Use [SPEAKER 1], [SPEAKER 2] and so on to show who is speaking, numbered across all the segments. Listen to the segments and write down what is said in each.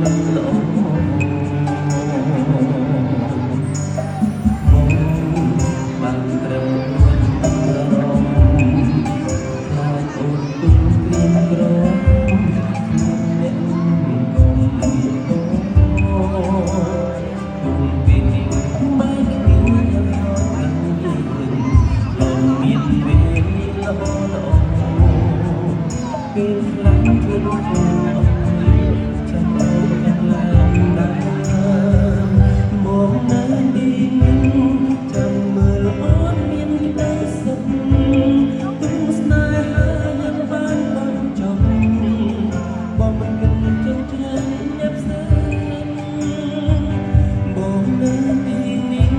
[SPEAKER 1] មិនល្អបងបានត្រឹមរួចបារម្ភខ្លាចអូនទុំក្រៀមក្រំអ្នកកុំតទុំពីនេះបែកគ្នាយ៉ាងហើយលងមានវេលាល្អល្អពេលខ្លាំងធ្វើខ្លួនអើយចាំអូនយ៉ាងឡើងដែរមកនៅទីនេះចាំមើលអូនមានក្តីសុខទុំស្នេហាយ៉ាងបានបញ្ចប់បងមិនគិតចង់ច្រើនញាប់សែនបងនៅទីនេះ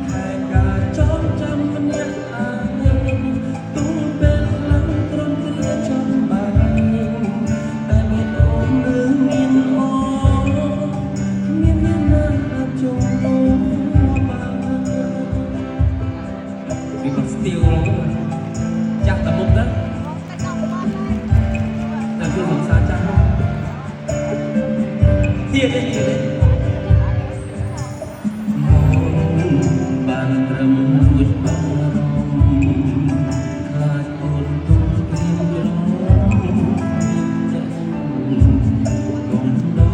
[SPEAKER 1] ខែការចងចាំម្នាក់ឯងទូលពេលខ្លាំងក្រុមគ្រាចំបាញតែបេះដូងនៅមានអូនគ្មានអ្នកណាអាចចូលបានពីគាត់ស្ទៀវចាស់តែមុខណាតែគឺសង្សារចាស់ទៀតទេទៀតទេ បានត្រឹមរួចបារម្ភខ្លាចអូនទុំព្រៀមក្រំមានអ្នកកុំដោ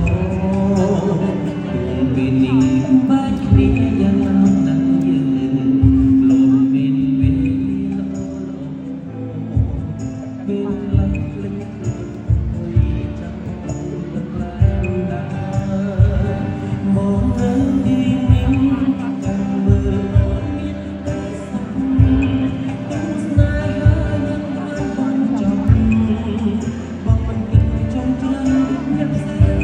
[SPEAKER 1] ទុំពេលនេះបែកគ្នាយ៉ាងណាស់យើងលំមានវេលាល្អល្អពេលខ្លះភ្លេចខ្លួនអុយចាំអូនទឹកឡើងដែរមកនៅទីនេះចាំមើលអូនមានតែសុខទុំស្នេហាយ៉ាងបានបញ្ចប់បងមិនគិតចង់ច្រើនញាប់សែន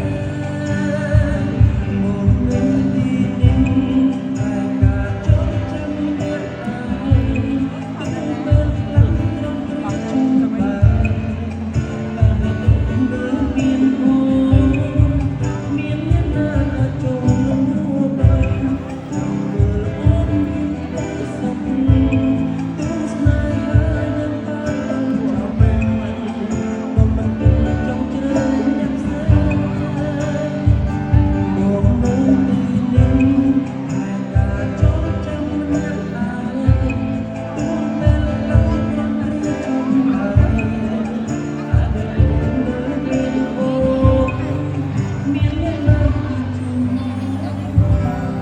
[SPEAKER 1] មកនៅទីនេះតែការចងចាំម្នាក់ឯងទុំពេលខ្លាំងក្រុមគ្រាចំបានតែបេះដូងនៅមានអូនមានអ្នកណាអាចចូលបានចាំមើលអូនមានក្តីសុខទុំស្នេហាយ៉ាងបានបញ្ចប់បងមិនគិតចង់ច្រើនញាប់សែន មកនៅទីនេះតែការចងចាំម្នាក់ឯងទូលពេលឡើងក្រុមគ្រាចំហើយតែបេះដូងនៅមានអូនមានអ្នកណាអាចជួយបាន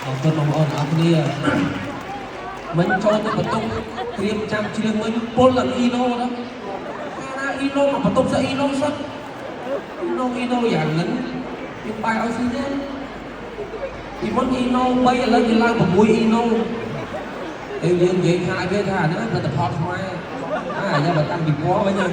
[SPEAKER 1] អរគុណបងប្អូនអរគ្នាមិញចូលទៅបន្ទប់ត្រៀមចាំជ្រៀងមិញពុលដល់អ៊ីណូណាណាអ៊ីណូមកបន្ទប់សអ៊ីណូសិនអ៊ីណូអ៊ីណូយ៉ាងហ្នឹងយើងបាយឲ្យស៊ីទេពីមុនអ៊ីណូ3ឥឡូវគេឡើង6អ៊ីណូតែយើងនិយាយថាគេថាអាហ្នឹងផលិតផលខ្មែរអាយ៉ាងបើតាំងពីពណ៌វិញណា